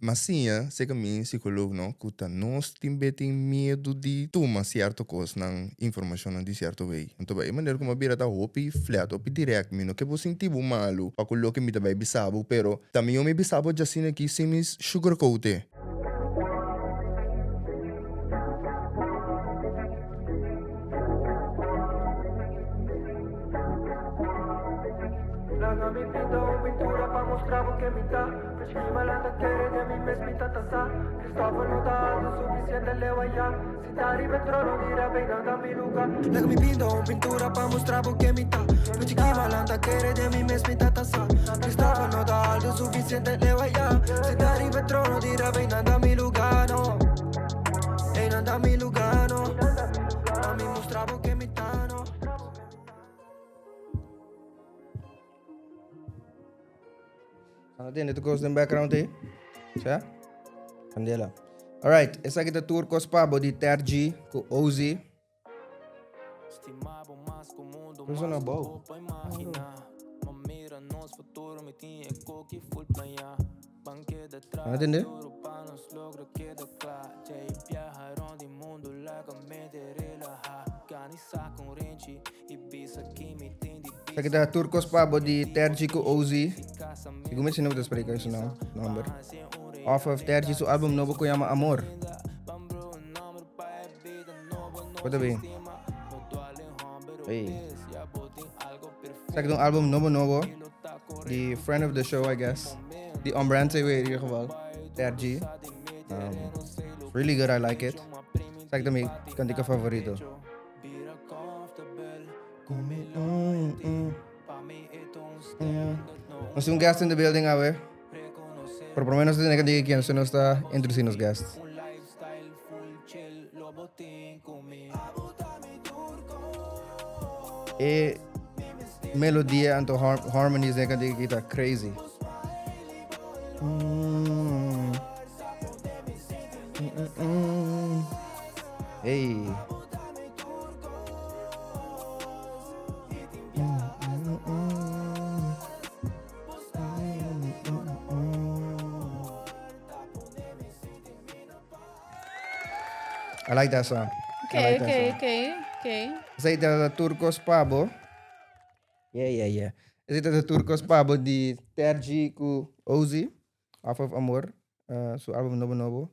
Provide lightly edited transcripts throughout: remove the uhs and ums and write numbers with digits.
M'a siña serka mi psikoloog ku ta nos tin be tin miedu di tuma sierto kosnan, informashonnan di sierto wei. Anto pa e manera ku m'a bira ta hopi flat, hopi dirèkt. Mi no ke bo sinti bo malu pa ku loke mi ta bai bisa bo, pero ta mihó mi bisa bo djasina aki sin mi sugarcoat e. Ana tende tu kos den background ei? Sa? Candela. Alright, esaki ta tur kos pa bo di Tergy ku Ozzy. Por na bou. Ana tende? Esaki ta tur kos pa bo di Tergy ku Ozzy. Sigur mi si no ta spreek su nomber. Off of Tergy su album nobo ku yama Amor. Bo ta bin? Hey. Esaki ta un album nobo nobo di friend of the show I guess. Di On Brand TV in ieder geval. Tergy. It's really good, I like it. Esaki ta mi kantika favorito. Nos tin un guest in the building awe. Pero prome nos ta tene kantika aki antes nos ta introduci nos guest. E melodia anto harmonies den kantika aki ta crazy. Hey. I like that song. Okay, I like that okay, song. okay. Esei ta Turcos Pabo. Yeah, yeah, yeah. Esei ta Turcos Pabo di Tergy ku Ozzy. Off of Amor. Su album nobo nobo.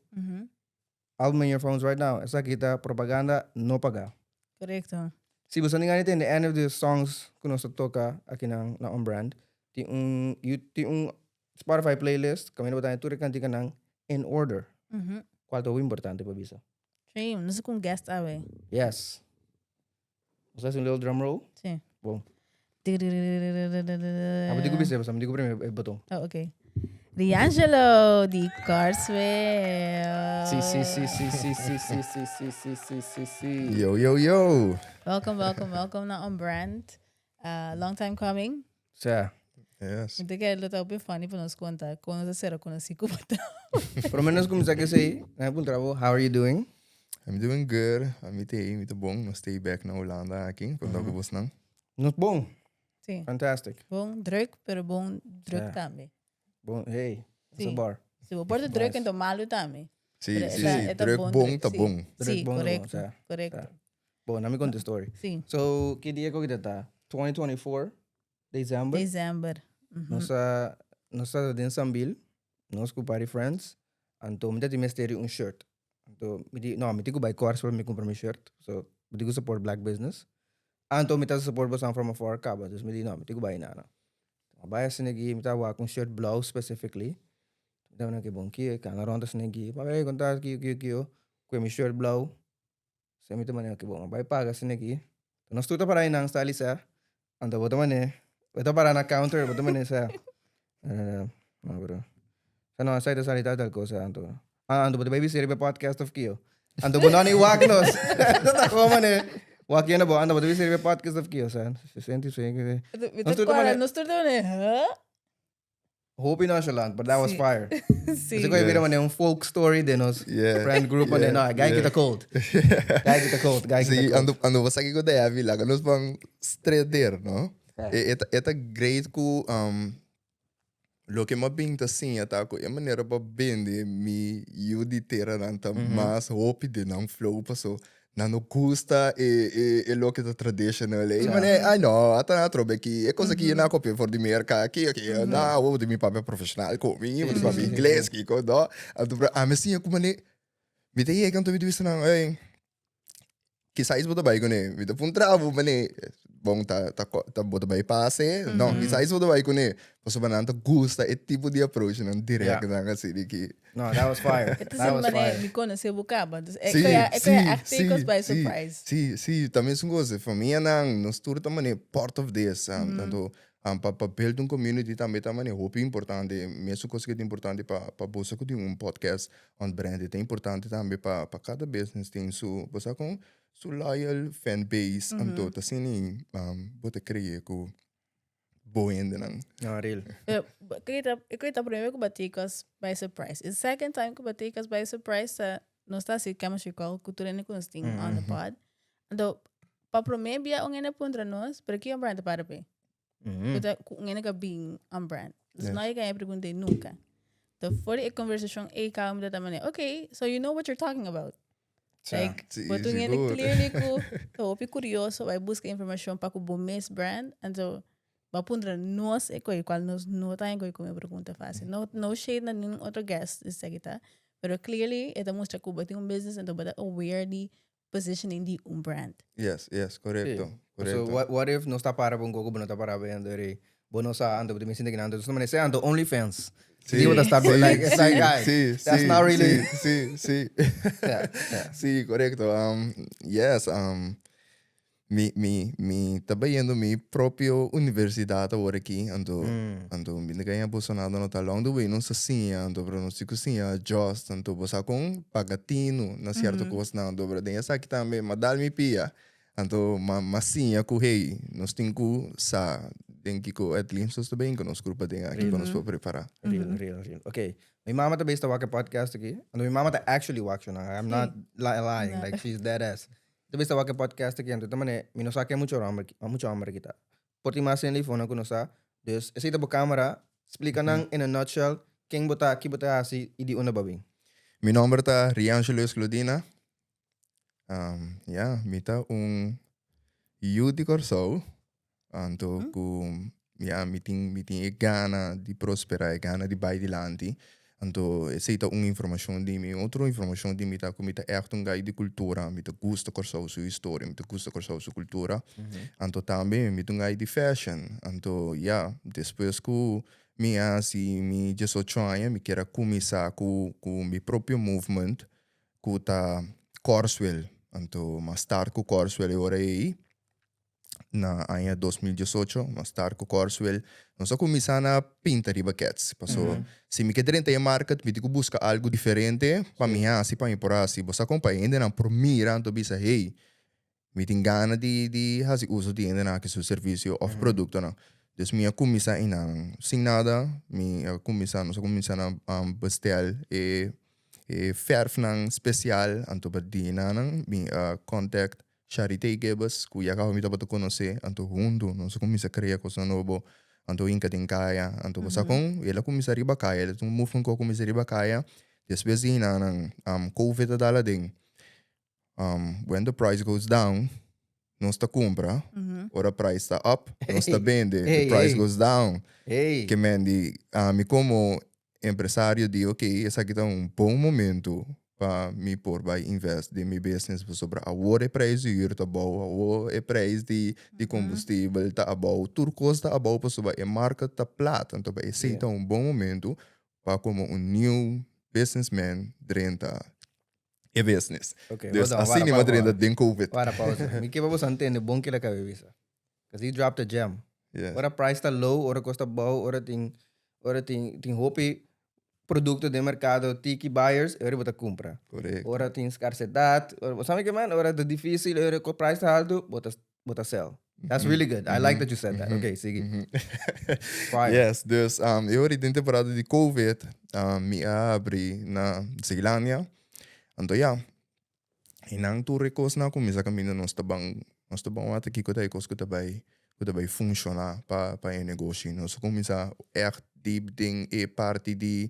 Album in your phones right now. Esaki ta propaganda no paga. Correcto. Si boso ninga ni tende any of the songs ku nos ta toka aki na On Brand, tin un tin un Spotify playlist kaminda bo ta haña tur e kantikanan in order. Kual ta hopi importante pa bisa. Sí, nos ku un guest awe. Yes. Nos ta hasi un little drum roll? Sí. Bon. Abo di ku bisa, pasobra mi di ku primi e boton. Oh, ok. Riangelo di Carswell. Sí, sí, sí, sí, sí, sí, sí, sí, sí, sí, sí, sí, sí. Yo, yo, yo. Welcome, welcome, welcome na On Brand. Long time coming. Sa. Yes. Mi ta kere lo ta hopi funny pa nos konta kon nos a sera konosí ku bo ta. Prome nos kuminsá ku esei, nan a puntra bo, how are you doing? I'm doing good. Ami ta ei, mi ta bon. Nos ta ei bek na Hulanda aki, konta ku bosnan. Nos bon. Sí. Fantastic. Bon druk, pero bon druk Ja. tambe. Bon, hey, Sí. esa bar. Si bo por ta druk Nice. ento malu tambe. Sí, Pero sí, eta- sí. eta Druk bon bon druk, ta sí. bon. Druk Sí, bon ta bon, correcto, sa. correcto. Sa. Bon, na mi konta e story. Sí. So, ki dia ku kita ta? 2024, December. December. Nos a nos ta den Sambil, nos ku par di friends, anto mi ta tin mester di un shirt. Anto mi di, no, mi tin ku bai Kors pa mi kumpra mi shirt, so mi tin ku support black business. Anto mi ta support bosan from afar kaba, dus mi di no, mi tin ku bai nana. Mi bai asina aki, mi ta wak un shirt blauw specifically, mi ta mira ke bon ki, kana rond asina aki, mi bai konta kiyo kiyo kiyo, kue mi shirt blauw. Esei mi ta manera ki bo bai paga asina aki. Nos tur ta para einan sta alisa. Anto bo ta mane, bo ta para na counter, bo ta mane sa. No bro. Sa no, esei ta sali tal tal cosa anto. Ah, anto bo ta bai bisa riba e podcast of kio. Anto bo no ni wak nos. Bo ta gewoon mane, wak yendo bo, anto bo ta bisa riba e podcast of kio. Sa, 66. Mi Nos ta tur ta kòrda, mane. nos tur ta mane, huh? Hopi nonchalant, but that was Sí. fire. Sí. Esei ku a bira manera un folk story den nos friend group manera, no, guy kita cold. Guy kita cold, guy kita Sí, cold. ando, ando bo sa kiko ta heavy, laga nos ban straight there, no? Ja. E, e ta, e ta great ku, um, Loke m'a bin ta siña ta ku e manera pa bende mi yu di teranan ta mas hopi den nan flow paso nan no gusta e e e loke ta traditional ei manera ai no ata nan atrobe aki e kos aki nan a kopia for di merka aki aki no awor bo tin mi papia profeshonal ku mi bo tin papia ingles kiko no anto pero ami a siña ku manera mi ta yega anto mi ta bisa nan ey Kisais bo ta bai kuné. Mi ta puntra bo manera, bon ta ta ta bo ta bai pase? No, kisais bo ta bai kuné. Pasobra nan ta gusta e tipo di approach nan direct nan así di ki. No, that was fire. E ta That sin was manera fire. mi konosé bo kaba. Dus e Sí, koe e koe sí, echt take us sí, by sí, surprise. sí, sí. Ta mesun kos, e famianan, nos tur ta manera part of this. Tanto pa pa build un community tambe ta manera hopi importante. Mesun kos ke ta importante pa pa boso ku tin un podcast On brand ta importante tambe pa pa kada business tin su bo sa kon su loyal fan base anto ta asina bo ta krea ku bo hendenan. No, real. Pero e ta prome ku bo take us by surprise. E second time ku bo take us by surprise ta nos ta hasi chemistry call ku tur hende ku nos tin on the pod. Anto pa prome bia un hende puntra nos pero ki on brand ta para p'e? Ku ta ku un hende ka bin on brand. Dus no yega e pregunta ei nunca. So for di e conversacion ei kaba mi ta manera, okay, so you know what you're talking about. Sa. Like, Sí, bo ta un hende sigur. clearly ku ta hopi curioso, bai busca informacion pa ku bo mes brand. Anto, bo a puntra nos e koe, cual nos no ta e koe ku e pregunta fácil. No, no shade na ningun otro guest, esaki ta. Pero clearly e ta mustra ku bo tin un business, anto bo ta aware di positioning di un brand. Yes, yes, correcto, Sí. correcto. So what, what if nos ta para pa un koko, bo no ta para pa endo rei. Bo no sa anto, bo ta sinti kinan anto. So mane anto OnlyFans. Sí, Di bo ta start sí, like, it's like, sí, guy, sí, that's sí, not really. Sí, sí, sí. Yeah, yeah. Sí, correcto. Yes, mi, mi, mi ta bayendo mi propio universidad awor aki, anto, anto mi ta gaña boso nada no ta along the way nos ta siña, anto pero nos tin cu siña adjust, anto bo sa con paga tinu na cierto cosnan, anto pero den esaki tambe m'a dal mi pia, anto m'a m'a siña cu hey, nos tin cu sa den kico at least nos ta bin cu nos grupo den aki pa nos por prepara. Real, real, real. Okay. Mi mama ta bes ta wak e podcast aki. Anto mi mama ta actually wak shona. I'm not lying, like she's dead ass. Ta bisa wak e podcast aki anto ta mane mi no sa ken mucho homber mucho homber aki ta. Por tin mas hende fonan ku no sa. Dus esei ta bo camera, splika nan in a nutshell ken bo ta, ki bo ta hasi i di unda bo a bin. Mi nomber ta Riangelois Claudina. Ya, mi ta un yu di Kòrsou. Anto ku ya mi tin mi tin e gana di prosperá, e gana di bai dilanti. Anto esei ta un informashon di mi. Otro informashon di mi ta ku mi ta ègt un gai di kultura. Mi ta gusta Kòrsou su historia, mi ta gusta Kòrsou su kultura. Anto tambe mi ta un gai di fashion. Anto ya, despues ku mi a hasi mi diesocho aña mi kier a kuminsá ku ku mi propio movement ku ta Kòrswel. Anto mas start ku Kòrswel e ora ei. Na aña 2018, nos start ku Corswell, nos a kuminsá na pinta riba kets. Paso, si mi ke drenta e market, mi tin ku buska algu diferente pa mi hasi, pa mi por hasi. Bo sa kon pa e hendenan por mira anto bisa, hey, mi tin gana di di hasi uso di hendenan aki su servisio òf produktonan. Dus mi a kuminsá einan sin nada, mi a kuminsá, nos a kuminsá na bestel e e fèrfnan spesial, anto pa dinanan mi a contact Charité Gibbes, ku ya kaba mi tabata konosé, anto huntu nos a kuminsá krea kosnan nobo, anto hinka den kaya, anto bo sa kon el a kuminsá riba kaya, el ta un movement ku a kuminsá riba kaya, despues di hinanan covid a dal aden, when the price goes down nos ta kumpra, ora price ta up nos ta bende, the price goes down, ke men di ami komo empresario di ok esaki ta un bon momento pa mi por bai invest den mi business pasobra awor e prijs di huur ta abou, awor e prijs di di combustibel ta abou, tur cos ta abou pasobra e market ta plat, anto pa esey ta un bon momento pa como un new businessman drenta e business. Ok, Dus hold on, asina wara, mi a wara, drenta wara. den covid. Wara, pausa. Mi ke pa boso ntende bon kila kabe bisa. Cause he dropped a gem. Yes. Ora price ta low, ora cos ta bou, ora tin ora tin tin hopi producto den mercado, tiki buyers, e ora bo ta cumpra. Correcto. Ora tin scarcedad, ora bo sabe ke man, ora ta dificil, ora cu price ta alto, bo ta bo ta sell. That's really good. I like that you said that. Okay, sigui. Fire. Yes, dus um, e ora den temporada di COVID, um, mi a abri na Zeelandia. Anto ja, I nan tur e kosnan a kuminsá kaminda nos ta ban nos ta ban wak kiko ta e kos ku ta bai ku ta bai funshoná pa pa e negoshi. Nos a kuminsá ègt deep den e parti di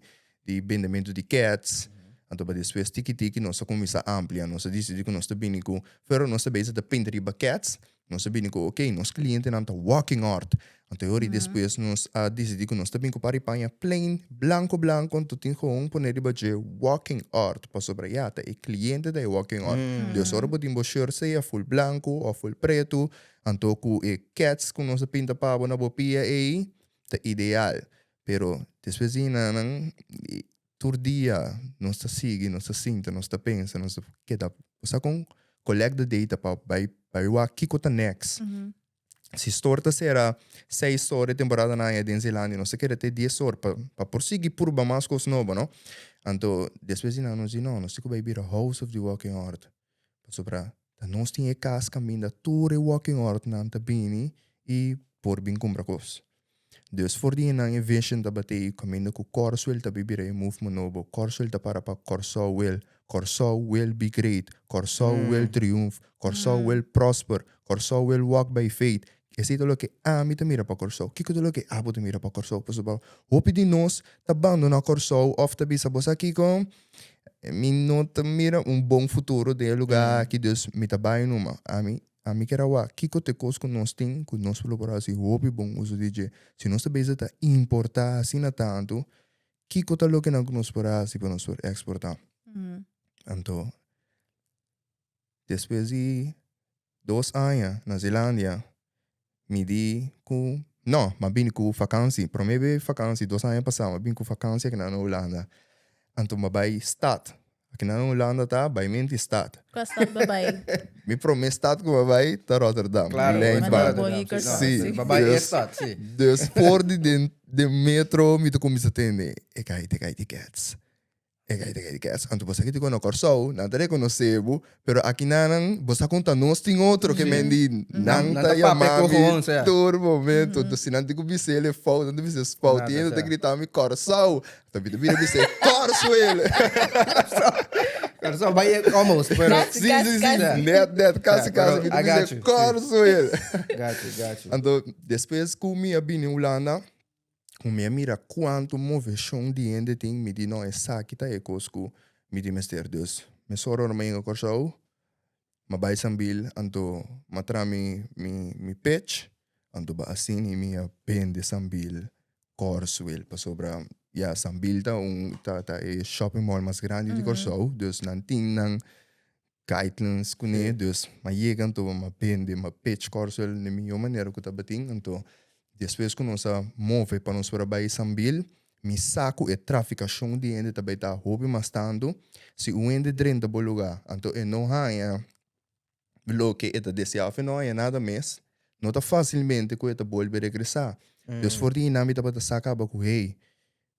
di bendementu di kèts. Anto pa despues tiki tiki nos a kuminsá amplia, nos a disidí ku nos ta bini ku, pero nos ta bezig ta pinta riba kèts, nos a bini ku oke nos klientenan ta walking art. Anto e ora despues nos a disidí ku nos ta bini ku par di paña plain blanko blanko anto tin gewoon pone riba dje walking art pasobra ya ta e kliente ta e walking art. Dus ora bo tin bo shirt sea full blanko òf full pretu anto ku e kèts ku nos a pinta pa bo na bo pia ei ta ideal. Pero despues di nan tur dia nos ta sigui, nos ta sinta, nos ta pensa, nos ta keda, bo sa kon? Collect the data pa bai bai wak kiko ta next. Si store ta sera seis or e temporada nan den Zeelandia nos ta keda te dies or pa pa por sigui purba mas kos nobo no. Anto despues di nan nos di no nos tin ku bai bira house of the walking art pasobra ta nos tin e kas kaminda tur e walking art nan ta bini i por bin kumpra kos. Dus for di nan e vision tabata ei kaminda ku Kòrsou ta bira e movement nobo. Kòrsou ta para pa Kòrsou will, Kòrsou will be great, Kòrsou will triunf, Kòrsou will prosper, Kòrsou will walk by faith. Esei ta loke ami ta mira pa Kòrsou. Kiko ta loke abo ta mira pa Kòrsou? Pasobra hopi di nos ta bandoná Kòrsou òf ta bisa bo sa kiko? Mi no ta mira un bon futuro den e lugá aki dus mi ta bai numa. Ami Ami kier a wak kiko ta e kos ku nos tin ku nos lo por hasi hopi bon uso di dje. Si nos ta bezig ta importá asina tantu, kiko ta lokenan ku nos por hasi pa nos por eksportá? Anto, despues di dos aña na Zelandia, mi di ku no, m'a bini ku fakansi. Promé be fakansi, dos aña pasá, m'a bini ku fakansi akinan na Hulanda. Anto m'a bai stad. Akinan na Hulanda ta bai menti stad. Kua stad bo bai? Mi promé stad ku m'a bai ta Rotterdam, Claro, Lijnbaan. Rotterdam, Sí. Sí, bo bai e stad, sí. Dus for di den den metro mi ta kuminsá tende e gai te gai di kèts. E gai ta gai di kèts. Anto bo sa ki ta na Kòrsou, nan ta rekonosé bo, pero akinanan bo sa konta nos tin otro ke men di nan Nan ta ta papia yama ku mi gewoon, sea. tur momento. Entonces si nan tin ku bis'é el e fout, nan ta bis'é es fout. Nada, I hende ta sea. grita mi Kòrsou. Anto mi ta bira bis'é Kòrswel. Kòrsou bai almost, pero Kasi, Sí, kasi, sí, sí. kasi. Net, net, kasi, Ja, pero kasi. Mi ta I got bis'é you, sí. Kòrswel. Got you, got you. Anto despues ku mi a bini Hulanda, Ku mi a mira kuantu moveshon di hende tin, mi di no, esaki ta e kos ku mi tin mester. Dus, mesora ora mi a yega Kòrsou, mi a bai Sambil, anto mi a traha mi mi pitch, anto ba asina mi a bende Sambil Kòrswil, pasobra ya Sambil ta un ta ta e shopping mall mas grandi di Kòrsou, dus nan tin nan guidelines kuné, dus m'a yega anto m'a bende, m'a pitch Kòrsou na e mihó manera ku tabatin, anto despues ku nos a move pa nos por a bai Sambil, mi sa ku e trafikashon di hende ta bai ta hopi mas tantu, si un hende drenta bo lugá anto e no haña loke e ta deseá òf e no haña nada mes, no ta fásilmente ku e ta bolbe regresá. Dus for di einan mi tabata sa kaba ku hey,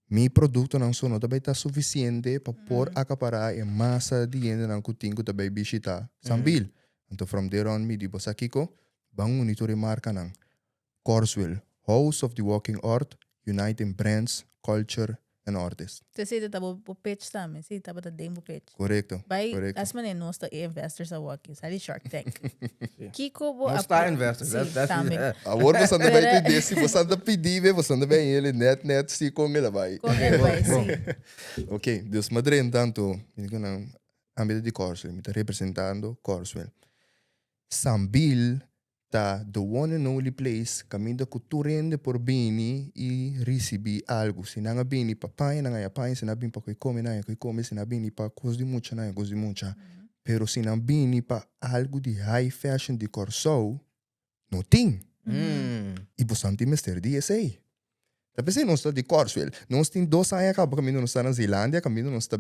Mi produktonan so no ta bai ta sufisiente pa por akapará e masa di hendenan ku tin ku ta bai bishitá Sambil. Anto from there on mi di, bo sa kiko? Ban uni tur e markanan. Korswill, House of the Walking Art, Uniting Brands, Culture and Artists. So esei ta bo pitch tambe, esei tabata den bo pitch. Korekto, Bai, korekto. as manera nos ta e investors awor aki, sa di Shark Tank. Kiko bo Nos ta investors, Sí, that's, that's, tambe. yeah. Awor bo santa bai Pero- pidi, si bo santa pidi be, bo santa bai ele net net si con el a bai. Con el bai, sí. Ok, dus mi a drenta anto, mi di ku nan, ami ta di Korswell, mi ta representando Korswell. Sambil ta the one and only place kaminda ku tur hende por bini i risibí algu. Si nan a bini pa paña, nan haña paña, si nan a bini pa koi kome, nan haña koi kome, si nan a bini pa kos di mucha, nan haña kos di mucha. Pero si nan bini pa algu di high fashion di Kòrsou, no tin. I bosan tin mester di esei. Ta p'esei nos ta di Kòrswel. Nos tin dos aña kaba kaminda nos ta na Zeelandia, kaminda nos ta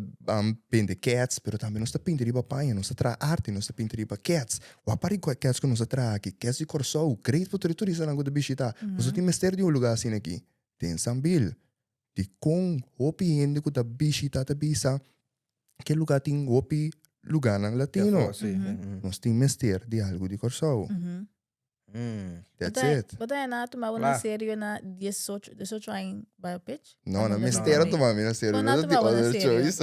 bende kèts, pero tambe nos ta pinta riba paña, nos ta traha arte, nos ta pinta riba kèts. Wak par di kèts ku nos a traha aki, kèts di Kòrsou, great pa tur e turistanan ku ta bishitá. Nos no tin mester di un lugá asina aki den Sambil. Dikon hopi hende ku ta bishitá ta bisa ke lugá tin hopi lugánan latino? Nos tin mester di algu di Kòrsou. That's it. Bo ta na tuma bo na serio na 18, 18 aña bai pitch? No, no mester a tuma mi na serio. No ta tin other choice.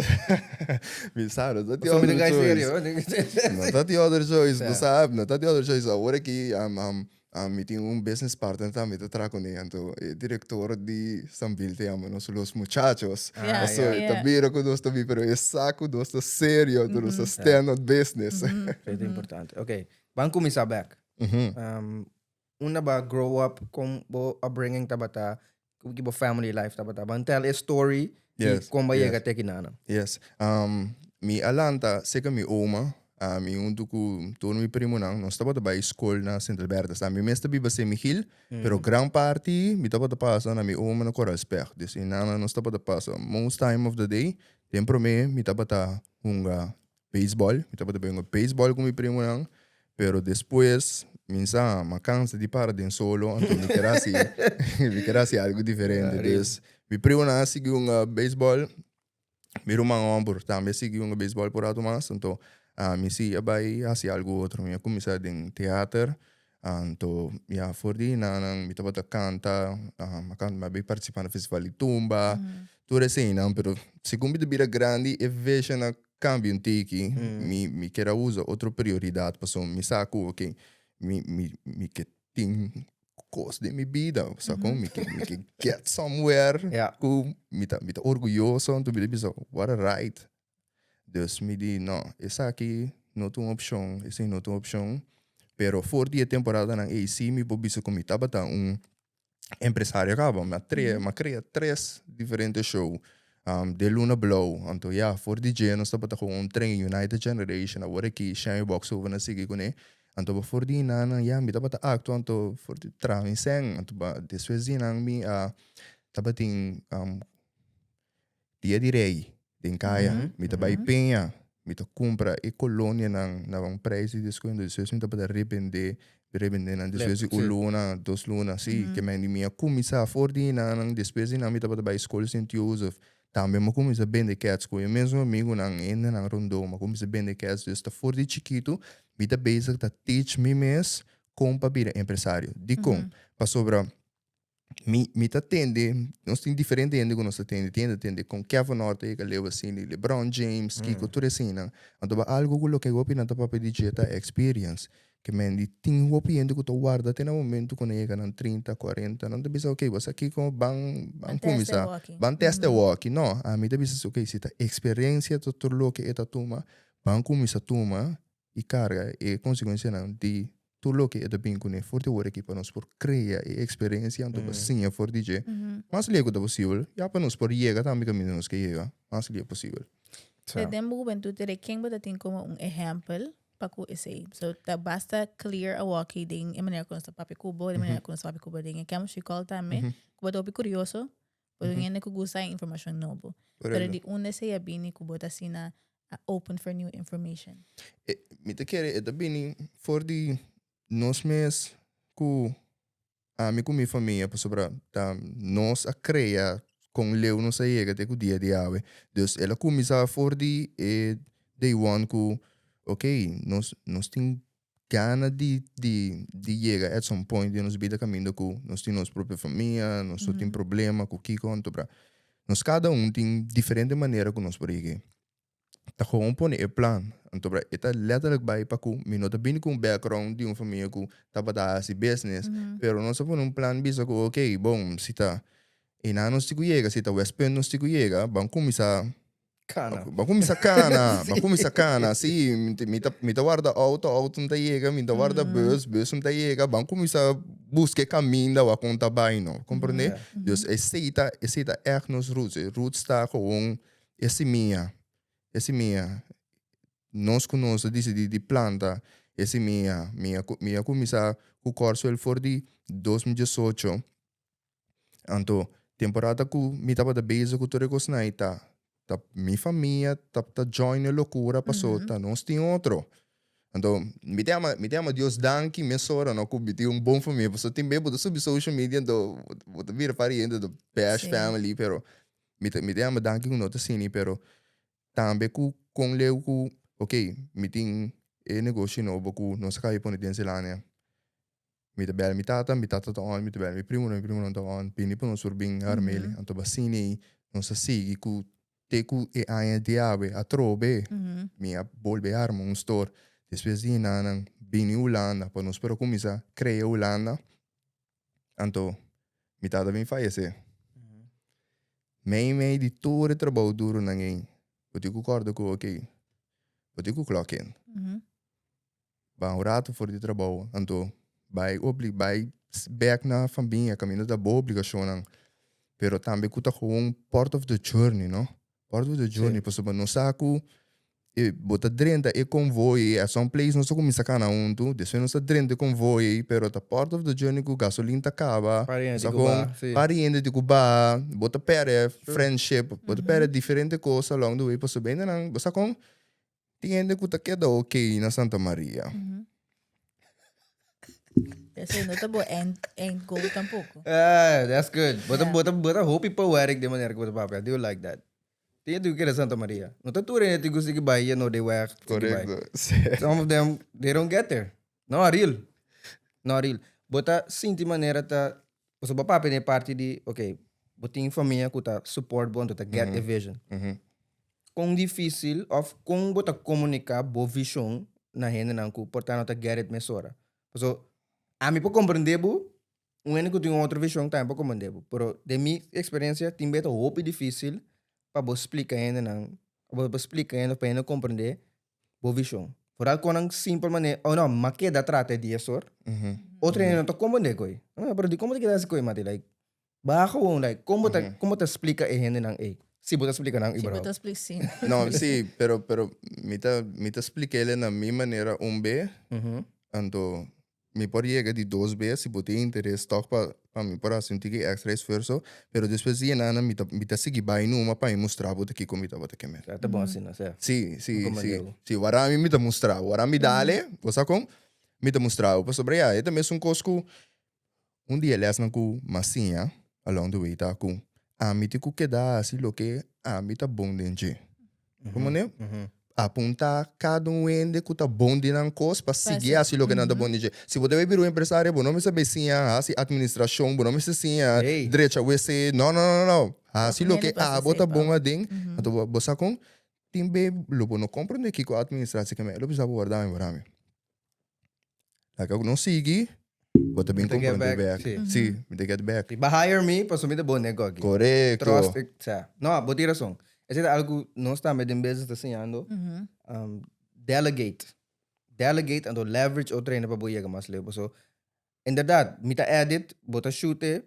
Mi sa, no ta tin other choice. No ta tin other choice, bo sa, no ta tin other choice. Awor aki mi tin un business partner tambe ta traha kuné, anto e director di Sambil ta yama nos los muchachos. Pasobra e ta mira ku nos ta bin, pero e sa ku nos ta serio, anto nos ta stand on business. Esei ta importante. Ok, ban kuminsá bèk. Unda bo a grow up, kon bo upbringing tabata, ki bo family life tabata. Ban tell e story di kon bo a yega te aki nan. Yes. Mi a lanta serka mi oma, mi huntu ku tur mi primonan, nos tabata bai skol na Sint Albertus. Mi mes ta biba Sint Michiel, pero gran parti mi tabata pasa na mi oma na Koralspech. Dus einan nos tabata pasa most time of the day. Den prome mi tabata hunga Beisbòl, mi tabata bay hunga beisbòl ku mi primonan, pero despues mi sa m'a kansa di para den solo, anto mi ker hasi mi ker hasi algu diferente. Dus mi primonan a sigui hunga beisbòl, mi ruman hòmber tambe a sigui hunga beisbòl por ratu mas, anto ami si a bay hasi algu otro. Mi a kuminsá den teater, anto ya for di nan mi tabata kanta, mi a kanta mi a bay partisipá na festival di tumba, tur eseinan, pero segun mi ta bira grandi e vision a Cambia un tiki, mi mi kier a usa otro prioridad pasobra mi sa cu ok mi mi mi ke tin cos den mi bida sa con mi ke mi ke get somewhere cu mi ta mi ta orguyoso anto mi ta bisa what a ride dus mi di no esaki no ta un opcion esey no ta un opcion pero for di e temporadanan ey si mi por bisa cu mi tabata un empresario caba mi a tre mi a crea tres diferente show de Luna Blou anto ya for di dje nos tabata cu un tren United Generation awor aki Shami Box over a sigui cune anto for di nan ya mi tabata actua anto for di traha mi sèn anto despues di nan mi a tabatin Dia di Rei den kaya, mi ta bai peña, mi ta kumpra e kolonianan na un preis di deskuento, despues mi tabata rebendé, rebendé nan despues di un luna, dos luna, si, ke men di mi a kuminsá for di nan, despues di nan mi tabata bai skol Sint Jozef, tambe mi a kuminsá bende kèts ku e mesun amigunan, hendenan rondó, mi a kuminsá bende kèts, dus ta for di chikitu mi ta bezig ta teach mi mes kon pa bira empresario. Dikon? Pasobra Mi, mi ta tende, nos tin diferente hende ku nos ta tende, tin hende ta tende kon Kevin Hart a yega leu asina, LeBron James, kiko, tur eseinan. Anto ba algu ku loke hopi nan ta papia di dje ta experience. Ke men di tin hopi hende ku ta warda te na momento ku nan yega nan trinta, kuarenta, nan ta bisa ok, bo sa kiko, ban, ban kuminsá, ban test e wòki. No, ami ta bisa si ok, si ta experiencia ta tur loke e ta tuma, ban kuminsá tuma i karga e konsekuensianan di tur loke e ta bin kuné for di awor aki pa nos por krea e eksperensia anto pa siña for di dje mas leu ku ta posibel ya pa nos por yega tambe kaminda nos ke yega mas leu posibel. Sa. Den bo hubentut tere ken bo ta tin komo un ehèmpel pa ku esei? So ta basta clear awoki den e manera ku nos ta papia ku bo, den e manera ku nos ta papia ku bo den e chemistry call tambe, ku bo ta hopi kurioso, bo ta un hende ku gusta e informashon nobo. Pero di unda esei a bini ku bo ta asina open for new information? E, mi ta kere e ta bini for di nos mes ku ami ku mi famia pasobra ta nos a krea kon leu nos a yega te ku dia di awe. Dus el a kuminsá for di e day one ku ok nos nos tin gana di di di yega at some point den nos bida kaminda ku nos tin nos propio famia, nos no tin problema ku kiko anto bra. Nos kada un tin diferente manera ku nos por yega. Ta gewoon pone e plan. Anto bra e ta letterlijk bai pa ku mi no ta bini ku un background di un famia ku tabata hasi business, pero nos a pone un plan bisa ku ok bon si ta einan nos tin ku yega, si ta West Punt nos tin ku yega, ban kuminsá Kana. Bo kuminsá kana, bo kuminsá kana, sí, mi ta, mi ta warda outo, outo no ta yega, mi ta warda bus, bus no ta yega, ban kuminsá buska e kaminda wak kon ta bai no, komprendé? Dus esei ta, esei ta ègt nos roots, e roots ta gewoon e simia, e simia, nos ku nos a disidí di planta e simia, mi a, mi a kuminsá ku Kòrsou for di 2018. Anto, temporada ku mi tabata bezig ku tur e kosnan ei ta ta mi famia ta ta join e lokura paso ta nos tin otro. Anto, mi ta yama mi ta yama Dios danki mesora no ku mi tin un bon famia paso tin bes bo ta subi social media anto bo ta bira pariente ta bash family pero mi ta mi ta yama danki ku no ta asina pero tambe ku kon leu ku ok mi tin e negoshi nobo ku nos a kaba di pone den Zelania. Mi ta bel mi tata, mi tata ta on, mi ta bel mi primonan, mi primonan ta on, bini pa nos tur bin arm'el. Anto basini nos a sigui ku te ku e aña di awe atrobe mi a bolbe arma un store. Despues di nan bini Hulanda pa nos por a kuminsá krea Hulanda. Anto mi tata bin fayesé. Mei mei di tur e trabou duronan ei, bo tin ku kòrda ku okey, bo tin ku klòk in. Ban un rato for di trabou, anto bai obli bai bek na famia kaminda ta bo obligashonnan. Pero tambe ku ta gewoon part of the journey no, part of the journey pasobra nos sa ku e bo ta drenta e konvoi ei at some place nos ta kuminsa kana huntu, despues nos ta drenta e konvoi ei pero ta part of the journey ku gasolin ta kaba, Pariente ku baha, si. Pariente di ku baha, bo ta pèrdè friendship, bo ta pèrdè diferente kos along the way pasobra hendenan bo sa kon Tin hende ku ta keda ok na Santa Maria. Esei no ta bo end, end goal tampoko. Ah, that's good. Bo ta, bo ta, bo ta hopi poetic den manera ku bo ta papia. I do like that. Tin hende ku keda Santa Maria. No ta tur hende tin ku sigui bai no de weg. Sigui bai. Korekto. Some of them, they don't get there. No real. No real. Bo ta sinti manera ta, pasobra bo papia den e parti di, ok, bo tin famia ku ta support bo anto ta get e vision. Kon difícil of kon bo ta komuniká bo vishon na hendenan ku por ta no ta get it mesora? Pasobra ami por komprendé bo, un hende ku tin un otro vishon tambe por komprendé bo, pero den mi eksperensia tin bes ta hopi difícil pa bo splika hendenan, pa bo splika hende of pa hende komprendé bo vishon. Foral kon nan simpel manera, oh no, m'a keda trata e dies or. Otro hende no ta komprendé koe. Pero dikon bo ta keda hasi koe mati? Like, Baha gewoon like kon bo ta kon bo ta splika e hendenan ei? Si bo ta splika nan Si bo überhaupt. ta splika si. No, sí, pero pero mi ta mi ta splik'el na mi manera un be, anto mi por yega di dos be si bo tin interes tòg pa pa mi por hasi un tiki extra esfuerso, pero despues di enan mi ta mi ta sigui bai numa pa mi mustra bo ta kiko mi tabata ke mester. Sa ta bon asina, sa. Sí, sí, Bo sí, mand'e bo. sí, wara mi mi ta mustra bo, wara mi dale, bo sa kon? Mi ta mustra bo, pasobra ya, e ta mesun kos ku Un di e lèsnan ku m'a siña along the way ta ku ami tin ku keda hasi loke ami ta bon den dje. Komo ne? Apuntá kada un hende ku ta bon den nan kos pa sigui hasi loke nan ta bon den dje. Si bo ta bai bira un empresario bo no mester bai siña hasi atministrashon, bo no mester siña drecha wc, no no no no. Hasi loke abo ta bon aden, anto bo sa kon tin be lo bo no komprende kiko atministrashon ke lo bisa bo warda mi warda mi. Laga ku nos sigui, bo ta bin Mi ta get komprende back, bek. sí. Sí, mi ta get back. Ba hire mi pasobra mi ta bon den koki. Korekto. Trust, ik, sa. No, bo tin rason. Esei ta algu ku nos tambe den business ta siñando. Delegate. Delegate anto leverage otro hende pa bo yega mas leu. Paso, inderdaad, mi ta edit, bo ta shoot e,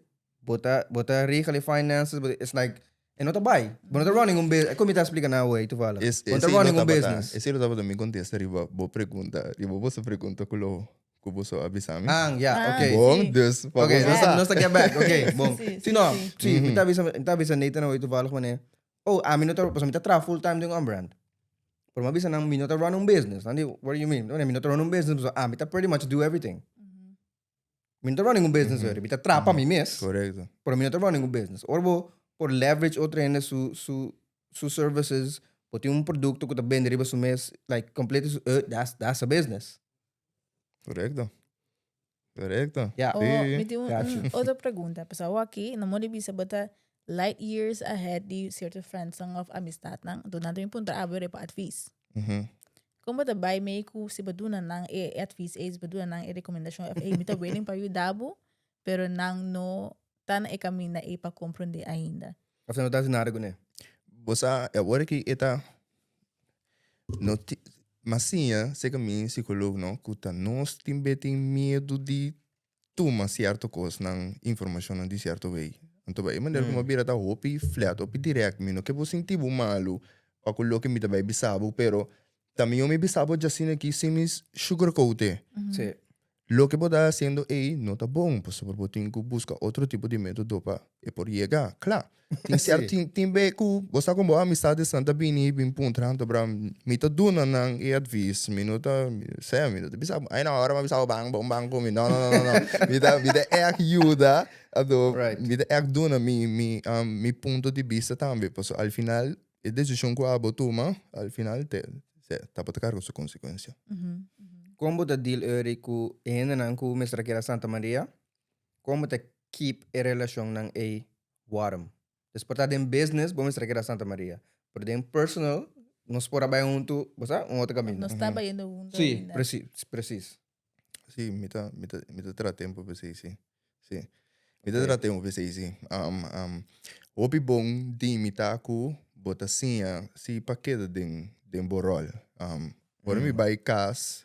bo ta, bo ta regel e finances, bo ta, it's like, e no ta bai. Bo no ta running un business. Kon mi ta splika nan awor toevallig? Es, Bo no ta esei lo running un tabata, business. esei lo tabata mi kontesta riba bo pregunta, riba boso pregunta ku lo, ku boso a bisa mi. Ah, ya, Ah, ok. Bon, sí. dus pa Ok, boso nos sa. ta, nos ta get back, ok, bon. Sí, Si sí, no, sí. si, mi ta bisa, mi ta bisa Nathan awor toevallig wanneer, oh, ami no ta, pasobra mi ta traha full time den un brand. Pero mi a bisa nan, mi no ta run un business. Nan di, what do you mean? Mi no ta run un business, pasobra ami ta pretty much do everything. Mi no ta run ningun business mm -hmm. Mi ta traha pa mi mes. Correcto. Pero mi no ta run ningun business. Ora bo por leverage otro hende su, su, su services, bo tin un producto ku ta bende riba su mes, like completo su, uh, that's, that's a business. Correcto. Correcto. Ja. Oh, Sí. mi tin un, Got un you. otro pregunta. Pues awor aki, no mo di bisa bo ta light years ahead di cierto friendsnan of amistadnan. Anto nan ta bin puntra abo riba advies. Kon bo ta bai mei ku si bo duna nan e advies ei, si bo duna nan e rekomendashon of ei mi ta willing pa yuda bo, pero nan no ta na e kaminda ei pa komprondé ainda. Of nan no ta hasi nada kuné. Bo sa awor aki e ta no ti m'a siña serka mi psikolog no ku ta nos tin be tin miedu di tuma cierto cosnan, informacionnan di cierto wey. Anto pa e manera cu mi a bira ta hopi flat, hopi direct, mi no ke bo sinti bo malu pa cu loke mi ta bay bisa bo, pero ta miyo mi bisa bo djasina aki sin mi sugarcoat e. Sí. Loke bo ta haciendo ey no ta bon, pasobra bo tin cu busca otro tipo di metodo pa e por yega. Cla, tin cier, tin, tin be cu bo sa con bo amistad esnan ta bini bin puntra anto bra mi ta duna nan e advies, mi no ta, sea, mi no ta bisa bo, ay no ora mi a bisa bo ban bon ban cu mi, no no no no no, mi ta mi ta echt yuda, anto mi ta echt duna mi mi mi punto di bista tambe, pasobra al final e decision cu abo tuma al final te, sea, tabata carga su consecuencia. Kon bo ta deal eri ku e hendenan ku mester a keda Santa Maria? Kon bo ta keep e relashonnan ei warm? Dus por ta den business bo mester a keda Santa Maria, pero den personal nos por a bai huntu, bo sa, un otro kaminda. Nos ta bayendo huntu Sí, ainda. precies, precies. Sí, mi ta, mi ta, mi ta traha tempu p'esei, sí. Sí. Mi ta traha tempu p'esei, sí. Um, um, hopi bon di mi ta ku bo ta siña si pa keda den, den bo ròl. Um, ora mi bai kas,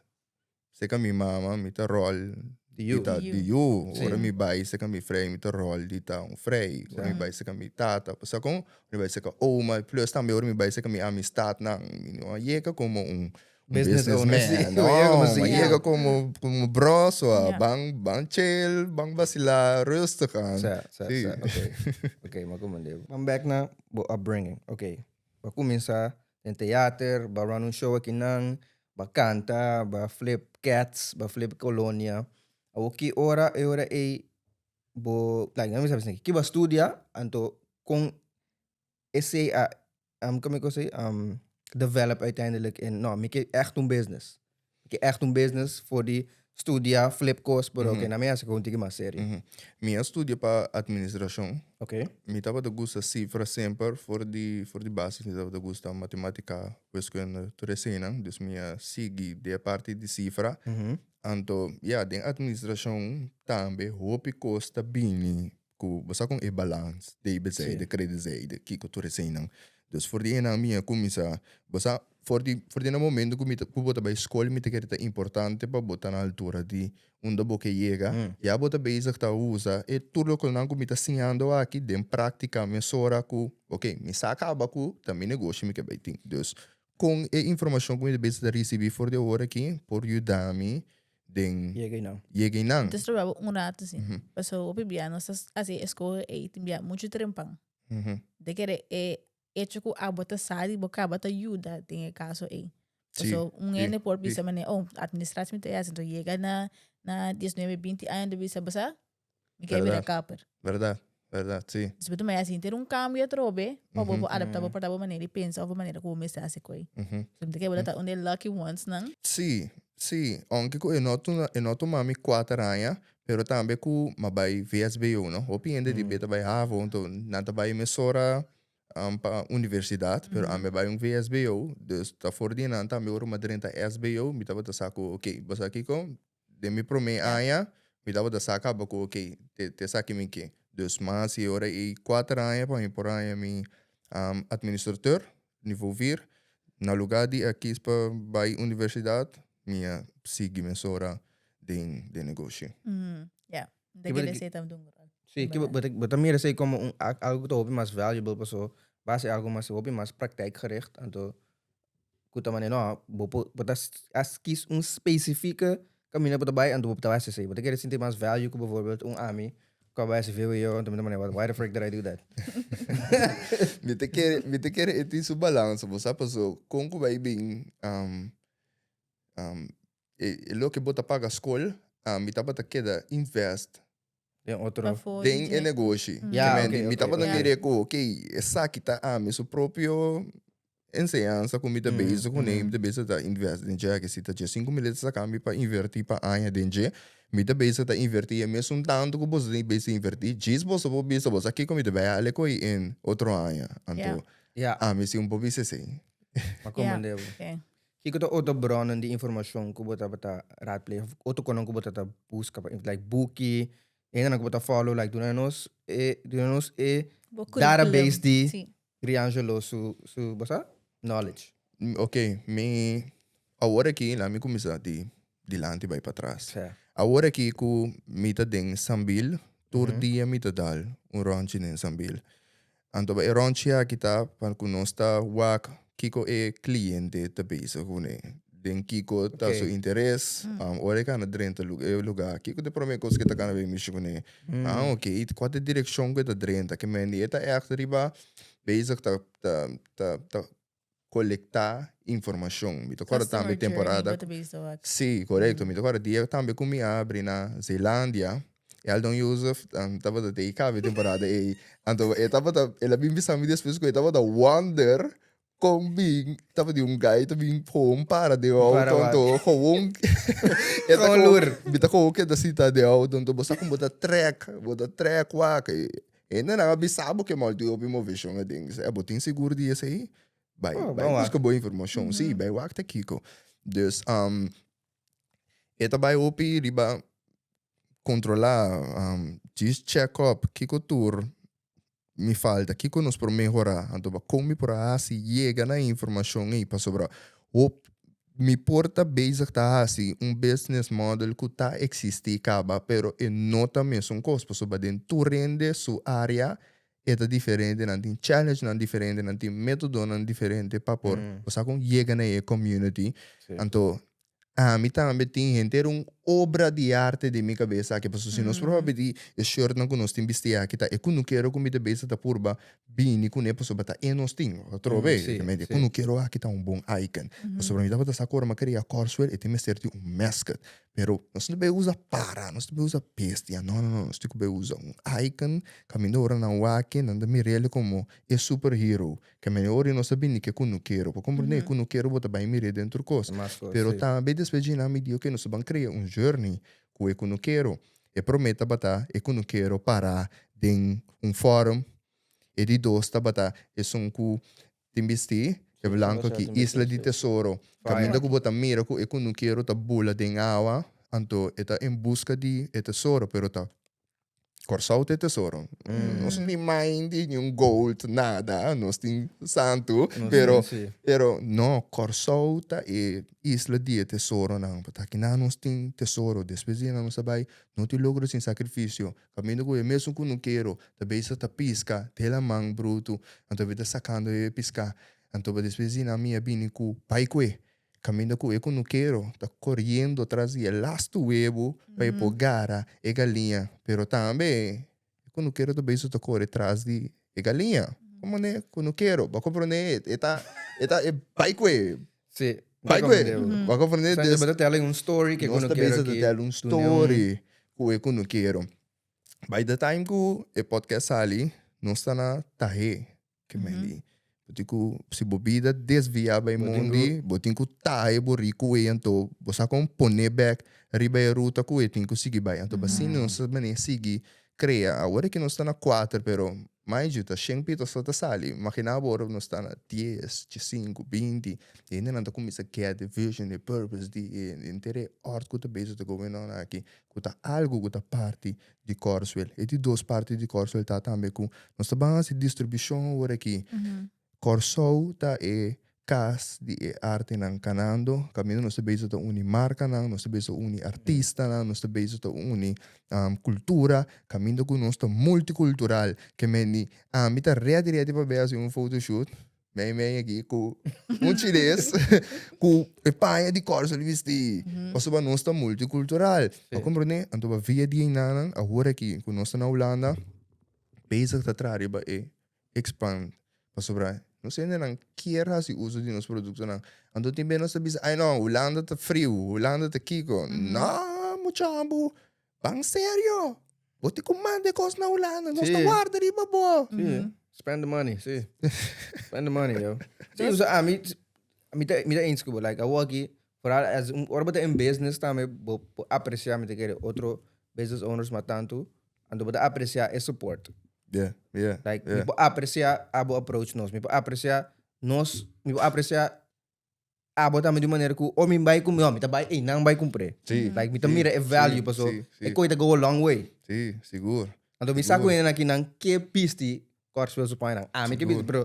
Seka mi mama mi ta rol Di yu. di ta Di yu. di yu. Sí. Ora mi bai seka mi frei mi ta rol di ta un frei. Ora mi Sí. bai seka mi tata sa kon? Ora mi bai seka oma plus tambe ora mi bai seka mi amistadnan mi no a yega komo un un Business owner, sí. businessman. No a yega komo No, mi a CEO. yega komo komo bro so a Ja. ban ban chill ban basila rustig aan. Sa, sa, Sí. sa. Oké. Oké, mi a komprendé. Ban bek na bo upbringing. Oké. Bo a kuminsá den teater, bo a run un show akinan, Ba kanta, ba flip cats, ba flip colonia. Awor ki ora e ora ei bo, like nan mi sabi esaki, ki bo a studia anto kon esei a como mi cosa ei develop uiteindelijk in no mi ke echt un business. Mi ke echt un business for di studia flip kos pero oke nan mi hasi un tiki mas serio. Mi a studia pa administracion. Ok. Mi tabata gusta cifra semper for di for di basis mi tabata gusta matematica, wiskunde, tur eseinan. Dus mi a sigui den e parti di cifra. Anto ya den administracion tambe hopi cos ta bini ku bo sa kon e balans debet-zijde, credit-zijde, kiko tur eseinan. Dus for di einan mi a kuminsá bo sa for di for di na momento ku mi ta ku bo ta bai skol mi ta kere ta importante pa bo ta na altura di unda bo ke yega, ya bo ta bezig ta usa e tur lokenan ku mi ta siñando aki den práktika mesora ku ok mi sa kaba ku ta mi negoshi mi ke bai tin. Dus kon e informashon ku mi ta bezig ta risibí for di awor aki por yuda mi den Yega einan. yega einan. Entonces lo baba un rato si. Paso hopi bia nos ta hasi e skohe ei tin bia muchu trempan. De kere e hecho ku abo ta sa di bo kaba ta yuda den e kaso ei. Sí, Paso un sí, hende por sí. bisa manera, oh, administratie mi ta hasi, enton yega na na 19, 20 aña ta bisa, bo sa, mi ke bira Berdad. kapper. Berdad, berdad, sí. Dus bo ta maya sinti un cambio atrobe, pa bo Mhm. por adapta bo por ta bo manera di pensa of bo manera ku bo mester hasi koi. So mi ta kere bo ta un di e lucky ones nan. Sí, sí, aunke ku e no tuma e no tuma mi kuater aña, pero tambe ku mi a bai VSBO no, hopi hende di beta bai havo, anto nan ta bai mesora pa universidat, pero ami a bai un VSBO, dus ta for di nan tambe ora mi a drenta SBO mi tabata sa ku ok, bo sa kiko? Den mi promé aña mi tabata sa kaba ku ok, te te esaki mi ke. Dus mi a hasi ora ei kuater aña pa mi por haña mi administrateur nivo vier. Na lugá di a kis pa bai universidat mi a sigui mesora den den negoshi. Ya, mi ta kere esei tambe un ròl. Sí, ki bo bo ta mira esei komo un algu ku ta hopi mas valuable paso bo hasi algu mas hopi mas praktijkgericht anto ku ta manera no bo por bo ta a skis un spesifieke kaminda bo ta bai anto bo ta bai hasi esei bo ta kere sinti mas value ku bijvoorbeeld un ami ku a bai hasi vwo anto mi ta manera why the frick did I do that Mi ta kere mi ta kere e tin su balansa bo sa paso kon ku bai bin e loke bo ta paga skol ami tabata keda invest Den otro. Pafó di Den e dje. negoshi. Ja, Ke oké, men, mi oké, tabata oké. mira ku, oké, esaki ta ami su propio enseñansa ku mi ta bezig kuné, mi ta bezig ta invest den dje. Ke si ta dje 5000 e ta saka mi pa invertí pa aña den dje, mi ta bezig ta invertí e mesun tantu ku boso ta bezig invertí. Djis boso por bisa boso a kiko mi ta bai hale ku ei en otro aña. Anto, Ja. ami si un por bisa esei. Ma komprendé bo. Oké. Kiko ta otro bronnan di informashon ku bo tabata raadpleeg of otro konan ku bo tabata buska pa like buki, hendenan ku bo ta follow like duna nos e duna nos e Bo curriculum, database di sí. Riangelo su su bo sa knowledge. Ok, mi awor aki laat mi kuminsá di dilanti bai patras. Sí. Awor aki ku mi ta den Sambil, tur dia mi ta dal un ròntji den Sambil. Anto e ròntji aki ta pa ku nos ta wak kiko e kliente ta bezig kuné, den kiko ta su interes, ora e kana drenta e lugá, kiko ta e promé kos ku e ta kana bin mishi kuné. Ah ok, kua ta e direkshon ku e ta drenta? Ke mende e ta ègt riba bezig ta ta ta ta kolektá informashon. Mi ta kòrda tambe Customer journey temporada bo ta bisa wak. Sí, korekto. Mi ta kòrda dia tambe ku mi a abri na Zeelandia, Eldon Jozef tabata te i kabe temporada ei. Anto e tabata, el a bin bisa mi despues ku e tabata wonder. Kon bin tabatin un guy ta bin gewoon para den auto Para wak. anto gewoon e ta Gewoon gewoon lur. mi ta gewoon keda sita den auto anto bo sa kon bo ta trek bo ta trek wak e hendenan a bisa bo ke mal tin hopi moveshon aden e bo tin sigur di esei bai Oh, bai ban wak. buska bo informashon si bai wak ta kiko dus e ta bai hopi riba kontrola djis check up kiko tur mi falta, kiko nos por mehorá? Anto ba kon mi por a hasi yega na e informashon ei? Pasobra hop mi por ta bezig ta hasi un business model ku ta eksistí kaba, pero e no ta mesun kos, pasobra den tur hende su área e ta diferente, nan tin challengenan diferente, nan tin métodonan diferente pa por bo sa kon yega na e community. Anto Ami tambe tin henter un obra di arte den mi kabesa aki, pasobra si nos por papia di e shirtnan ku nos tin bisti aki ta e kunukero ku mi ta beza ta purba bini kuné pasobra ta e nos tin, atrobe, e kunukero aki ta un bon icon, pasobra mi tabata sa ku ora mi a krea Corswell e tin mester di un mascot, pero nos no ta bay usa para, nos no ta bay usa bestia, no no no, nos tin ku bay usa un icon kaminda ora nan wak nan ta mir'el komo e superhero. Ke mene ora nos ta bini ke kunukero. Bo komprende? E kunukero bo ta bai mir'é den tur kos. Pero tambe despues dje nan mi di, oke, nos ta ban krea un journey ku e kunukero. E promé tabata e kunukero pará den un fòrm. E di dos tabata esun ku tin bistí e blanku aki, Isla di Tesoro. Kaminda ku bo ta mira ku e kunukero ta bula den awa, anto e ta en buska di e tesoro, pero ta Kòrsou ta e tesoro. Nos no tin mind di niun gold, nada. Nos tin santu, pero, pero no, Kòrsou ta e isla di e tesoronan. Pasobra akinan nos tin tesoro. Despues di nan nos a bai, no tin logro sin sakrifisio. Kaminda ku e mesun kunukero ta bezig ta piska den laman brutu, anto ta sakando e piská. Anto despues di nan mi a bini ku bai kue. Kaminda ku e kunukero ta koriendo tras di e lastu webu pa e por gara e galiña. Pero tambe e kunukero ta bezig ta kore tras di e galiña. Komo ne kunukero? Bo a komprondé? E ta e ta e bai kue. Sí, Bai kue. Bo a komprondé? Nos ta tell un story ku e Nos ta kunukero bezig ta aki tell un duna un story ku e kunukero. By the time ku e podcast sali, nos ta na tahé. Ke mei bo tin ku si bo bida desviá bai mundi bo tin ku taha e buriku ei anto bo sa kon pone bek riba e ruta ku e tin ku sigui bai anto asina nos ta manera sigui krea awor aki nos ta na kuater pero mind you ta shen pito so ta sali imagina bo ora nos ta na dies diesinku binti e hendenan ta kuminsá get e vision e purpose di e henter e art ku ta bezig ta going on aki ku ta algu ku ta parti di Kòrswel. E di dos parti di Kòrswel ta tambe ku nos ta ban hasi distribushon awor aki. Kòrsou ta e kas di e artenan kanando, kaminda nos ta bezig ta uni markanan, nos ta bezig ta uni artistanan, nos ta bezig ta uni kultura, kaminda ku nos ta multikultural. Ke men di ami ta rèdi rèdi pa bai hasi un photoshoot. Mei mei aki ku un chines ku e paña di Kòrsou di bisti. Pasobra nos ta multikultural. Bo komprondé? Anto pa via di einanan awor aki ku nos ta na Hulanda bezig ta traha riba e expand. Pasobra nos hendenan kier hasi uso di nos produktonan. Anto tin bes nos ta bisa, ai no, Hulanda ta friu, Hulanda ta kiko. No, muchabu. Ban serio! Bo tin ku manda e kos na Hulanda, nos ta warda riba bo. Sí, spend the money, sí. Spend the money, yo. Sí, o sea, ami, mi ta, mi ta eens ku bo. Like, awor aki, vooral as un, ora bo ta in business tambe, bo por aprecia, mi ta kere, otro business owners mas tantu, anto bo ta aprecia e support. Yeah, yeah, Like, yeah. mi por aprecia abo approach nos, mi por aprecia nos, mi por aprecia Abo tambe di un manera ku o mi bai ku no mi ta bai einan bai kumpr'é. Sí, Like mi ta sí, mira e value sí, paso sí, sí. e koi ta go a long way. Sí, sigur. Anto mi sa ku Sigur. hendenan aki nan ke bisti Kòrsou su pañanan. Ami ke bisti Sigur. pero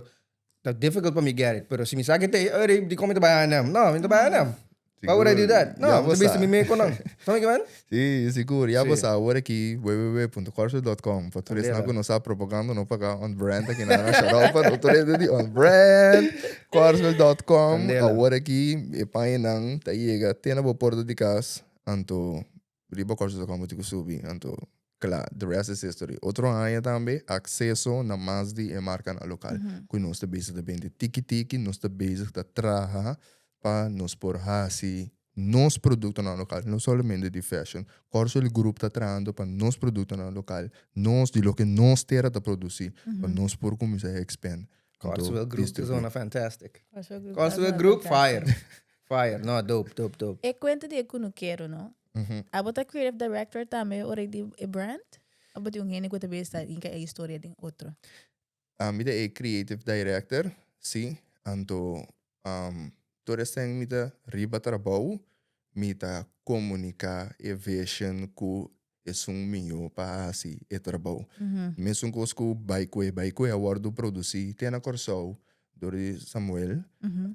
ta difficult pa mi get it. Pero si mi sa ke t'ei, ey dikon mi ta bai H&M? No, mi no ta bai H&M. Why would I do Sigur. that? No, Ya mi bo ta bisti sa. mi me ku nan. Sa mi ke men? Sí, sigur. Ya bo Sí. sa awor aki www.kòrsou.com pa tur esnan Candela. ku no sa propaganda no paga on brand aki nan. Shout out pa tur hende di on brand. Kòrsou.com Candela. awor aki e pañanan ta yega te na bo porta di kas. Anto riba kòrsou.com bo tin ku subi. Anto kla, the rest is history. Otro aña tambe akseso na mas di e markanan lokal ku nos ta bezig ta bende tiki tiki. Nos ta bezig ta traha pa nos por hasi nos produktonan lokal, no solamente di fashion. Kòrsou Group ta trahando pa nos produktonan lokal, nos di loke nos tera ta produsí, pa nos por kuminsá expand. Corswell Group ta zona fantastic. Corswell Group. Corswell Group, fire. Fire. No, dope, dope, dope. E cuenta di e kunukero, no? Abo ta creative director tambe ora di e brand? Abo tin un hende ku ta bes ta hinka e historia den otro? Ami ta e creative director, si. Anto tur esnan mi ta riba trabou, mi ta komunika e vision ku esun mihó pa hasi e trabou. Mesun kos ku Baikue. Baikue a wòrdu produsí te na Kòrsou dor di Samuel,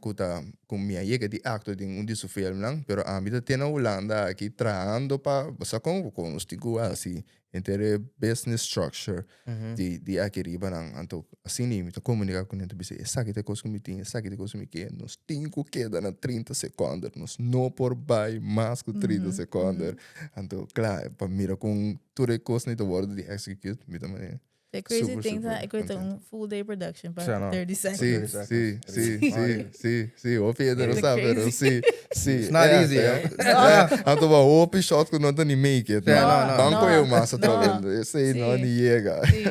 ku ta ku mi a yega di aktua den un di su filmnan, pero ami ta te na Hulanda aki trahando pa bo sa kon ku nos tin ku hasi henter e business structure di di aki riba nan. Anto asina mi ta komuniká ku nan ta bisa esaki ta e kos ku mi tin, esaki ta e kos ku mi ke, nos tin ku keda na trinta sekònder, nos no por bai mas ku trinta sekònder. Anto kla pa mira kon tur e kosnan ta wòrdu di execute mi ta manera The crazy super, thing super ta, ik weet contento. un full day production pa Sa no. 30 seconds. Sí, 30 seconds. sí, sí, 30 sí, sí, sí. Hopi hende no It's sa, pero crazy. sí, sí. It's not easy, eh. eh. Anto ba hopi shot ku no ta ni make it. Sí, no, no. Banco No, eu mas no. atrás. Esei no Sí. ni llega. Sí.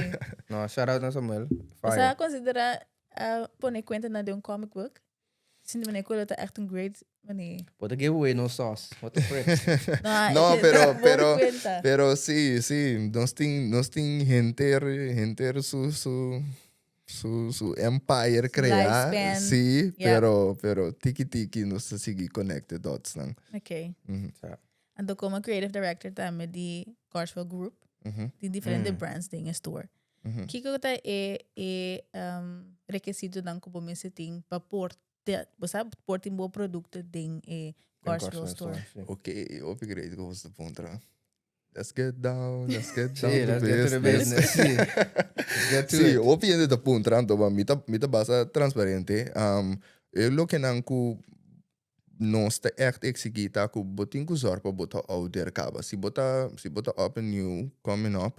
No, shout out na Samuel. O sea, Fire. considera uh, pone cuenta na de un comic book. Sinti meneer Coelho ta echt un great meneer. What a giveaway, no sauce. What the frick? No, No, e- pero- bon pero- cuenta. Pero sí, sí, nos tin henter, henter su, su, su, su empire Su crea. lifespan. Sí, Yeah. pero, pero tiki tiki nos ta sigui connect the dots nan. Ok. Mhm, Sa. Anto como creative director tambe di Carswell Group, di diferente brands den e store. Kiko ta e e um, requisitonan ku bo mester tin pa por te, bo sa, por tin bo produkto den e Carswell store? Sí. Ok, hopi great ku bo ta puntra. Let's get down, let's get down Sí, to let's get to the business. business. Sí. Let's get to Sí, it. hopi hende ta puntra anto, ma mi ta, mi ta basta transparente. Um, e lokenan ku Nos ta ègt eksigí ta ku bo tin ku zòrg pa bo ta ouder kaba. Si bo ta si bo ta up and new, coming up,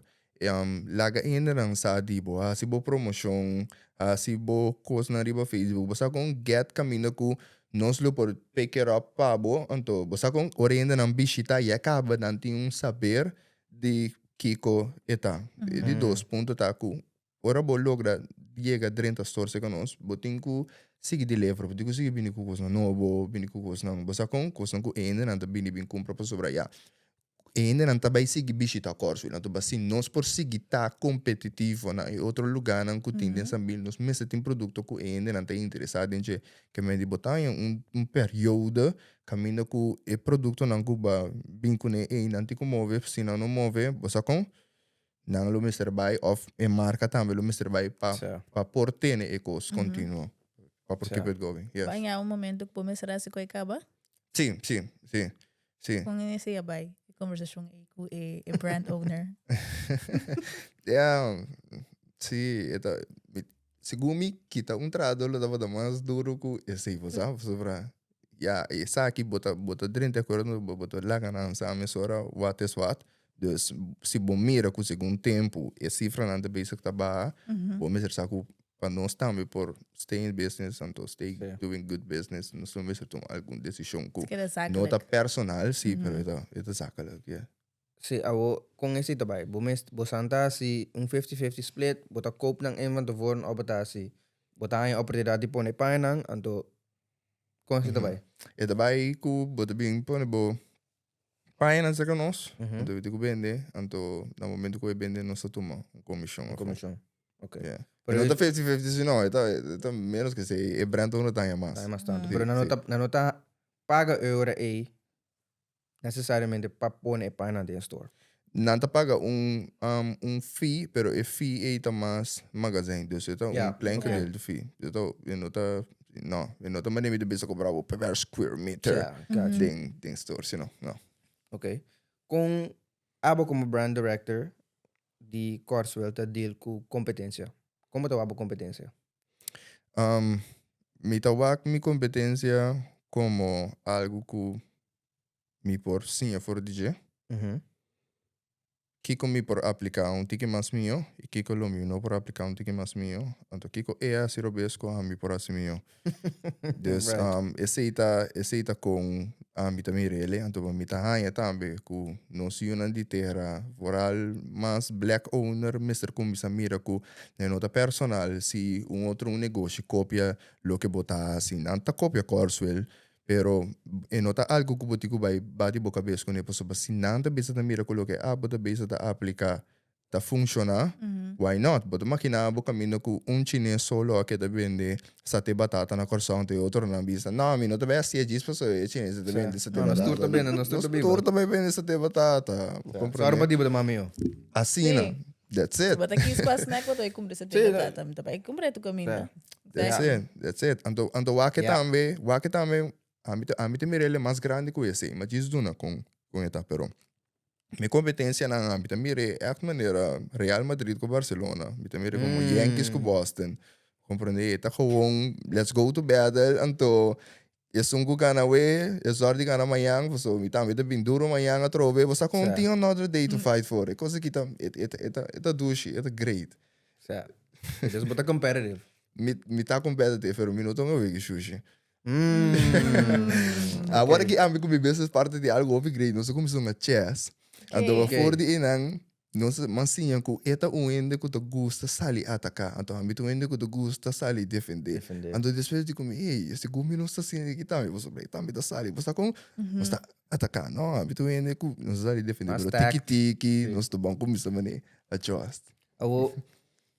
laga e hendenan sa di bo. Hasi bo promoshon, hasi bo kosnan riba Facebook. Bo sa kon get kaminda ku nos lo por pick it up pa bo. Anto bo sa kon ora e hendenan bishita ya kaba nan tin un saber di kiko e ta. E di dos punto ta ku Ora bo logra yega drenta store cerca nos, bo tin cu sigui deliver, bo tin cu sigui bini cu cosnan nobo, bini cu cosnan, bo sa con? Cosnan cu hendenan ta bini bin cumpra pasobra ya hendenan ta bay sigui bishita Corsville, anto si nos por sigui ta competitivo na e otro lugarnan cu tin den San Bill, nos mester tin producto cu hendenan ta interesa den dje, ke men di bo ta haña un un periode caminda cu e productonan cu bo a bin cune eynan tin cu move, si nan no move, bo sa con? Nan lo mester bai of e marca tambe lo mester bai pa pa por tene e cos continuo. Pa por keep it going. Yes. Baña un momento cu bo mester haci cu e caba? Sí, sí, sí, sí. Con esey a bai e conversacion ey cu e e brand owner? Ja, sí, e ta, segun mi kita un trahador lo tabata mas duro cu esey, bo sa, pasobra Ya, esaki bo ta bo ta drenta acuerdo bo bo ta laga nan sa mesora wat es wat. Dus si bo mira cu segun tempo e cifranan ta bezig ta baha, bo mester sa cu pa nos tambe por stay in business anto stay doing good business nos lo mester tuma algun decision cu no ta personal si pero e ta e ta zakelijk, yeah. Si, awo con esey ta bay? Bo mes bo san ta haci un fifty fifty split, bo ta koop nan in van tevoren of bo ta haci bo ta haña oportunidad di pone pañanan anto Kon así ta bai? E ta bai ku bo ta bin pone bo pañanan serka nos, anto bo tin ku bende, anto na momento ku e bende nos ta tuma un komishon. Un komishon, ok. Yeah. Pero no ta fifty fifty si no, e ta e ta menos ke esei, e brand owner ta haña mas. Ta haña mas tantu, pero nan no ta nan no ta paga e ora ei necesariamente pa pone e pañanan den store. Nan ta paga un un fee, pero e fee ei ta mas magazijn, dus e ta un klein gedeelte fee. E ta, e no ta, no, e no ta manera mi ta bisa cobra bo per square meter den den store, si no, no. Ok. Con abo como brand director di Corswell ta deal cu competencia? Con bo ta wak bo competencia? Mi ta wak mi competencia como algo cu mi por siña for di dje. Kiko mi por apliká un tiki mas mihó i kiko lo mi no por apliká un tiki mas mihó. Anto kiko e a hasi robes ku ami por hasi mihó. Dus esei ta esei ta kon. Ami ta mir'el, anto mi ta haña tambe ku nos yunan di tera, vooral mas black owner mester kuminsá mira ku e no ta personal si un otro un negoshi kopia loke bo ta hasi. Nan ta kopia Corswell, pero e no ta algu ku bo tin ku bai bati bo kabes kuné pasobra si nan ta bisa ta mira ku loke abo ta bisa ta apliká ta funciona, why not? Bo ta makina bo caminda cu un chines solo a keda bende sate batata na Corsou anto e otronan bisa, no, mi no ta bay hacié djis pasobra e chines ta bende sate batata. Nos tur ta bende, nos tur ta biba. Nos tur ta bay bende sate batata. Bo comprende? Sorry pa di bo ta mami yo. Asina. That's it. Si bo ta kies pa snack bo ta bay cumpra sate batata. Mi ta bay cumpra tu caminda. That's it. That's it. Anto, anto wak e tambe, wak e tambe, ami ta, ami ta mira el e mas grandi cu esey, ma djis duna con, con e ta, pero. Mi competencianan mi ta mira e echt manera Real Madrid cu Barcelona. Mi ta mira como Yankees cu Boston. Comprende? E ta gewoon let's go to battle anto esun cu gana awe e zorg di gana mañan pasobra mi tambe ta bin duro mañan atrobe. Bo sa con tin another day to fight for. E cosa aki ta e ta e ta dushi e ta great. Sa. Dus bo ta competitive. Mi ta competitive pero mi no ta un aweki shushi. Awor aki ami ku mi business partner di algo hopi great, nos a kuminsá hunga chess. Anto for di einan nos a mas siña ku e ta un hende ku ta gusta sali ataká, anto ami ta un hende ku ta gusta sali defendé. Anto despues di ku mi, ey, segun mi nos ta siña aki tambe, pasobra e tambe ta sali, bo sa kon nos ta ataká? No, ami ta un hende ku nos ta sali defendé, pero tiki tiki nos ta bon kuminsá manera adjust. Awor,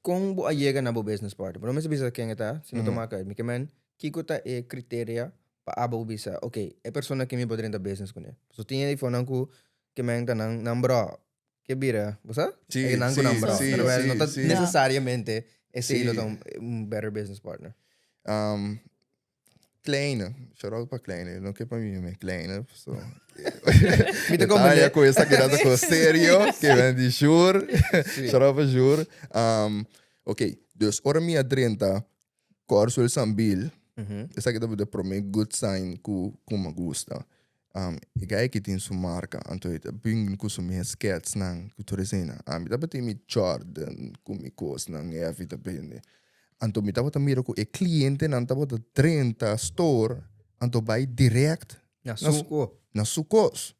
Kon bo a yega na bo business partner? Bo no mester bisa ken e ta, si no ta maka. Mi ke men, kiko ta e criteria pa abo bisa, ok, e persona aki mi por drenta business kuné. Pasobra tin e difonan ku ke men ta nan nan bro, ke bira, bo sa? Sí, E nan ku sí, nan bro. sí, Pero sí, no ta sí. necesariamente esei lo Sí. ta un better business partner. Kleine, shout out pa Kleine, no ke pa mi me Kleine, so. Mi ta comprende. Ku esta keda ta ko serio, ke ben di Sjoer. Sí. Shout out pa Sjoer. Ok, dus ora mi a drenta Corso El Sambil, esaki tabata e prome good sign ku ku mi a gusta. E guy aki tin su marka, anto e ta bin ku su mes sketsnan, ku tur eseinan. Ami tabatin mi Jordan ku mi kosnan heavy ta bende. Anto mi tabata mira ku e klientenan tabata drenta store, anto bai direct Na su kos. Na su kos.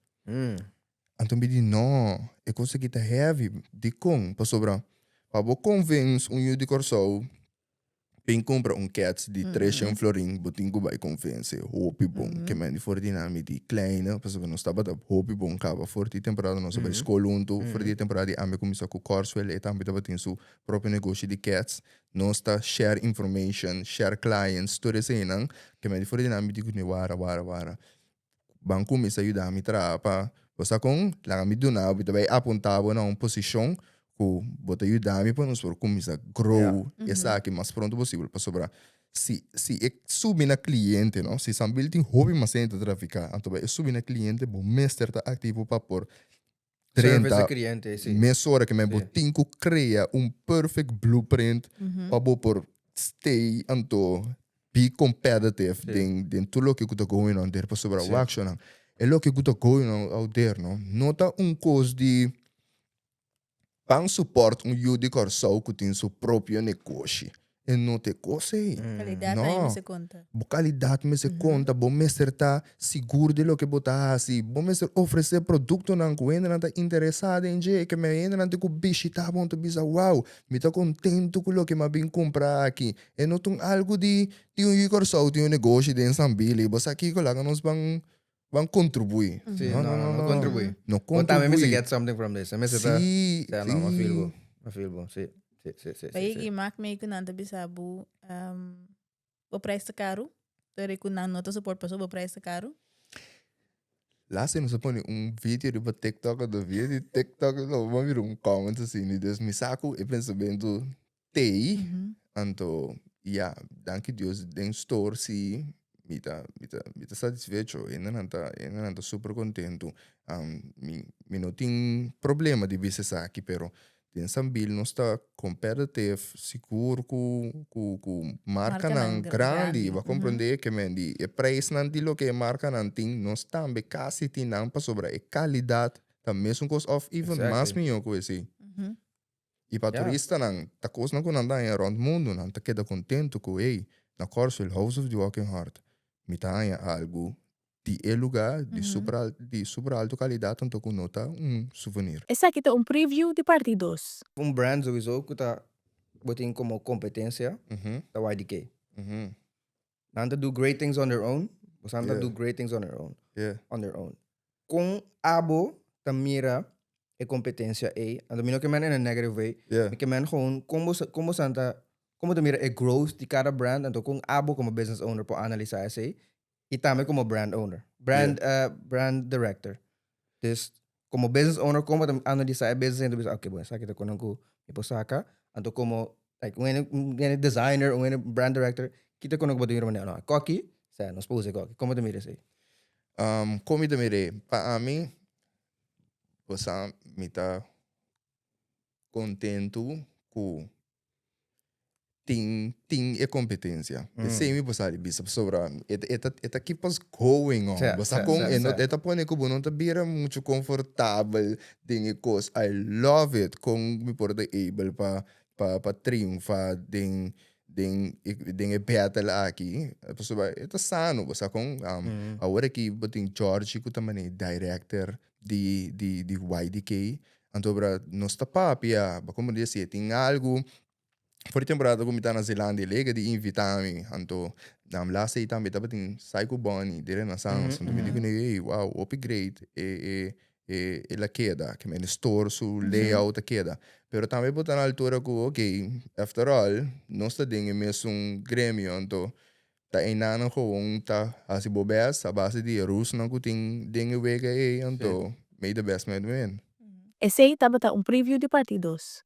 Anto mi di no, e kos aki ta heavy. Dikon? Pasobra pa bo konvens un yu di Kòrsou bin kumpra un kèts di treshen florin, bo tin ku bai konvense hopi bon. Ke men di for di nan mi di kleine, pasobra nos tabata hopi bon kaba for di temporada nos a bai skol huntu, for di temporada di ami a kuminsá ku Kòrswel e tambe tabatin su propio negoshi di cats, nos ta share information, share clients, tur eseinan, ke men di for di nan mi di ku mi wara, wara, wara. Ban kuminsá yuda mi traha pa, bo sa kon? Laga mi duna bo, mi ta bai apuntá bo na un posishon ku bo ta yuda mi pa nos por kuminsá grow esaki mas pronto posibel, pasobra si si e subi na kliente no, si Sambil tin hopi mas hende ta trafiká, anto pa e subi na kliente bo mester ta aktivo pa por Service 30 e cliente, sí. mesora ke men bo Sí. tin ku krea un perfect blueprint pa bo por stay anto be competitive Sí. den den tur loke ku ta going on der pasobra Sí. wak shownan e loke ku ta going on out there no no ta un kos di pan support un yu di Kòrsou ku tin su propio negoshi E no te kos ei. Kalidat No. ahí mester konta. Bo kalidat mester konta, bo mester ta sigur di loke bo ta hasi, bo mester ofresé produktonan ku hendenan ta interesá den dje, ke men hendenan tin ku bishitá bo ta bisa wow, mi ta kontentu ku loke mi a bin kumpra aki. E no ta un algu di tin un yu Kòrsou tin un negoshi den Sambili, bo sa kiko laga nos ban ban kontribuí. Sí, no, no, no kontribuí. No Bo tambe mester kontribuí. get something from this. Mester ta, Sí, sí, no, m'a feel bo. sí. M'a feel bo, sí. Sí, sí, sí, sí, Bai sí. i mak mei ku nan ta bisa bo, bo prijs ta karu. Pero ku nan no ta support paso bo prijs ta karu. Laatst nos a pone un video riba TikTok, anto via di TikTok lo bo a mira un comment asina, dus mi sa ku e pensamentu tei, anto ya, danki Dios den store si mi ta mi ta mi ta satisfecho, hendenan ta hendenan ta super kontentu. Mi mi no tin problema di bisa esaki pero den Sambil nos ta competitive sigur ku ku ku markanan Markanan grandi, grandi, bo a komprende ke men di e preisnan di loke e markanan tin nos tambe kasi tin nan pasobra e kalidat ta mesun kos of even mas mihó ku esei. I pa turistanan, ta kosnan ku nan ta haña rònt mundu, nan ta keda kontentu ku, hey, na Kòrsou, House of the Walking Heart, mi ta haña algu. Di e lugá di super al di super alto kalidat anto ku no ta un souvenir. Esaki ta un preview di parti dos. Un brand sowieso ku ta bo tin komo kompetensia ta YDK. Nan ta do great things on their own, boso nan ta do great things on their own, on their own. Kon abo ta mira e kompetensia ei? Anto mi no ke men in a negative way, mi ke men gewoon kon bo kon boso nan ta kon bo ta mira e growth di kada brand anto kon abo komo business owner por analisa esei y tambe como brand owner, brand yeah. Brand director. Dus como business owner como ta analisa e business en bisa okay bueno, esaki ta konan ku mi por saka. Anto como like un hende un hende designer, un hende brand director, kita konan ku bo ta mira manera no, koki, sea nos por usa e koki. Como ta mira esei? Como mi ta mira e? Pa ami, bo sa mi ta kontentu ku tin tin e kompetensia. Esei mi por sa di bisa pasobra e ta e ta e ta keep us going on. Bo sa kon e no e ta pone ku bo no ta bira muchu konfortabel den e kos. I love it kon mi por ta able pa pa pa triunfa den den e den e battle aki pasobra e ta sano bo sa kon. Awor aki bo tin Georgie ku ta manera director di di di YDK anto bra nos ta papia bo como di si tin algo for di temporada cu mi ta na Zelandia el ega di invita mi anto nan last ey tambe tabatin Psycho Bunny di Renaissance anto mi di cune ey wow hopi great e e e el a keda ke men e store su layout a keda pero tambe bo ta na altura cu ok after all nos ta den e mesun gremio anto Ta enanan gewoon ta hasi bo best a base di e rusnan ku tin den e wega ei, anto may the best man win. Esei tabata un preview di parti dos.